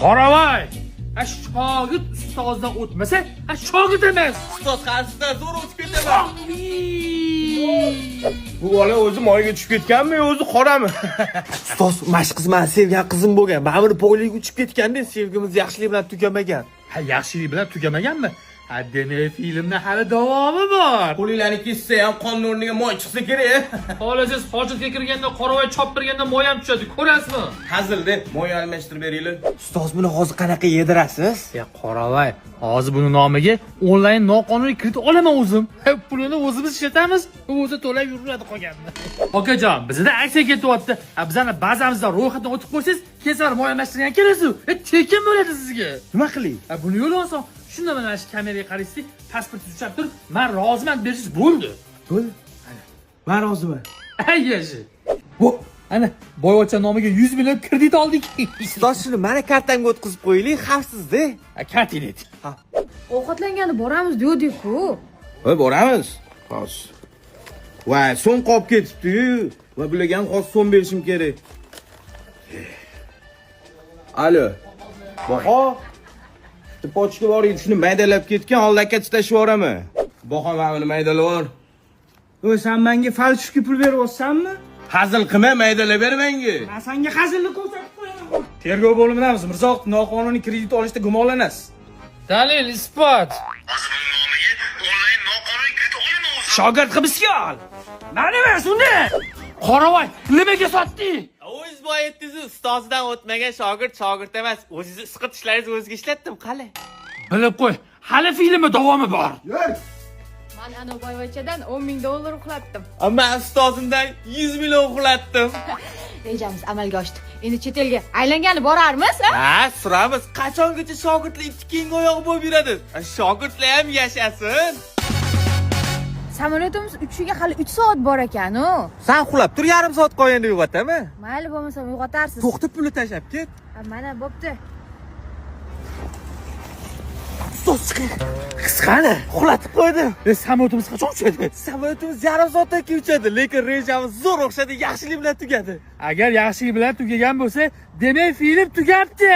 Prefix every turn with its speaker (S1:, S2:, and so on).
S1: Qoravoy! Ha, shogird ustozdan o'tmasa, ha, shogird emas.
S2: Ustoz qarshisidan zo'r o'tib ketaman.
S3: Bu bola o'zi moyga tushib ketganmi, yo o'zi qorami?
S2: Ustoz, mana shu qiz mani sevgan qizim bo'lgan. Mana buni poylaga uchib ketganda sevgimiz yaxshilik bilan tugamagan.
S1: Ha, yaxshilik bilan tugamaganmi? Ha, demak, filmda hali davomi bor.
S3: Qo'linglarni kessa ham qonni o'rniga moy chiqsa kerak.
S1: Xohlasangiz hojatga kirganda qoravoy choptirganda moy ham tushadi, ko'rasizmi?
S3: Hazilda moy almashtirib beringlar.
S2: Ustoz, buni hozir qanaqa yedirasiz?
S1: Ya qoravoy, hozir buni nomiga onlayn noqonuniy kredit olaman o'zim. Ha, pulini o'zimiz ishlatamiz, u o'zi to'lab yuraveradi qolganini. Okajon, bizda aksiya ketyapti. Ha, bizani bazamizdan ro'yxatdan o'tib qo'ysangiz, keyin moy almashtirgan kelasiz. E, tekin bo'ladi sizga.
S3: Nima qilay?
S1: Ha, buni yo'li oson. Shunda mana shu kameraga qaraysiz, pasportingizni ushlab turib, "Men roziman" bersangiz bo'ldi.
S3: Bo'ldi. Men roziman.
S1: Ay, yashi. Bu ana boyvachcha nomiga 100 million kredit oldik.
S2: Ustoz, shuni mani kartamga o'tkazib qo'yaylik, xavfsizda.
S1: Ha, kartingni ayt.
S4: Ovqatlangani boramiz devdik-ku.
S3: Voy, boramiz. Hozir. Voy, so'm qolib ketibdi-yu. Va bularga ham hozir so'm berishim kerak. Alo. Baho. Bitta pochka bor edi, shuni maydalab ketgan, ollaka tashlab yuboraman. Baho, mana buni maydalab yubor.
S5: O'y, sen menga фальшивка pul beryapsanmi?
S3: Hazil qilma, maydalab ber menga.
S5: Men senga hazilni ko'rsatib qo'yaman.
S6: Tergov bo'limidamiz, Mirzo, noqonuniy kredit olishda gumonlanasiz.
S1: Dalil, isbot.
S5: Shogird hibsga ol. Mani emas, uni.
S1: Qoravoy, nimaga sotding?
S2: O'zingiz boy aytdingiz, ustozidan o'tmagan shogird shogird emas. O'zingizni isqit ishlaringizni o'zingizga ishlatdim, qali.
S1: Bilib qo'y, hali filmni davomi bor.
S4: Man ana boyvachchadan 10 ming dollar uxlatdim.
S2: Men ustozimdan 100 million uxlatdim.
S4: Rejamiz amalga oshdi. Endi chet elga aylangani borarmiz, a?
S2: Ha, suramiz. Qachongacha shogirdlar ikki keyingi oyog'i bo'lib yuradi? Shogirdlar ham yashasin.
S4: Samolyotimiz uchishiga hali 3 soat bor ekan-u.
S2: San uxlab tur, yarim soat qolganda uyg'otaman.
S4: Mayli, bo'lmasam uyg'otarsiz.
S2: To'xta, pulni tashlab ket.
S4: Ha, mana bo'pti.
S2: Ustoz, chiqing. Qisqani uxlatib qo'ydim.
S1: E, samolyotimiz qachon uchadi?
S2: Samolyotimiz yarim soatdan keyin uchadi, lekin rejamiz zo'r o'xshadi, yaxshilik bilan tugadi.
S1: Agar yaxshilik bilan tugagan bo'lsa, demak film tugabdi.